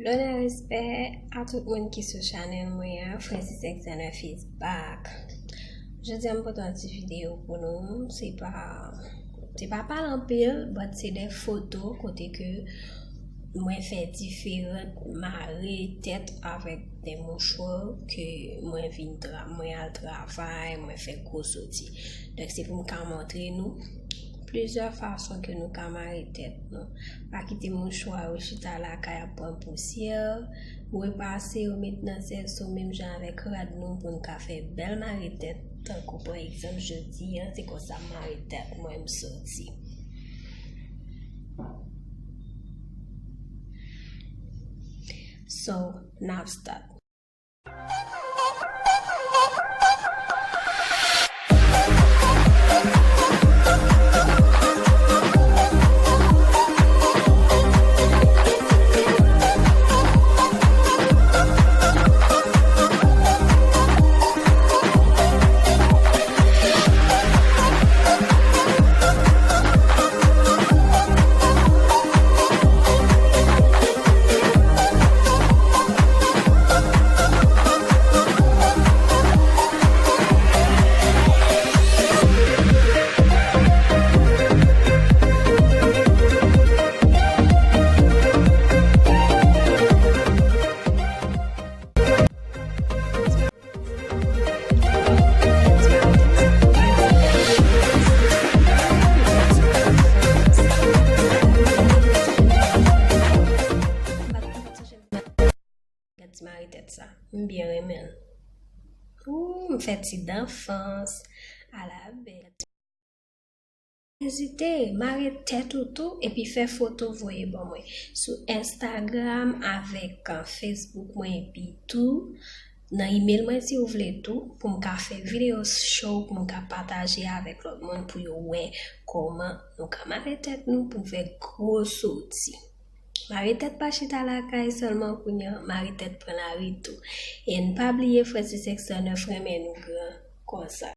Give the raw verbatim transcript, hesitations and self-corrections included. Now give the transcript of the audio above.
Lonè, respè a tout moun ki sou chanèl mwen an, Francis Exaner is back. Jodi a m pote yon ti videyo pou nou. Se pa, se pa pale anpil, but se de foto kote ke mwen fè diferan mare tèt avèk de mouchwa ke mwen vin tra, mwen al travay, mwen fè gwo soti. Donk, se pou m ka montre nou plizyè fason ke nou ka mare tèt nou. Pa kite mouchwa yo chita lakay ap pran pousyè. Repase yo, met nan sèso menm jan avèk rad nou pou n ka fè bèl mare tèt. Tankou pa egzanp, jodi a, se konsa m mare tèt mwen, m soti. So, n ap start. Gad ti mare tèt sa. M byen renmen l. Ooh, m fè ti danfans. Ala bèl. Ezite, mare tèt ou tou, epi fè foto voye ban mwen. Sou Instagram avèk, uh, Facebook mwen, epi tou nan email mwen si w vle tou, pou m ka fè videyo show, pou m ka pataje avèk lòt moun, pou yo wè kòman nou ka mare tèt nou pou n fè gwo soti. Mare tèt pa chita lakay sèlman kounye a, mare tèt pran lari tou. E n pa bliye Francis Exaner renmen nou gran konsa.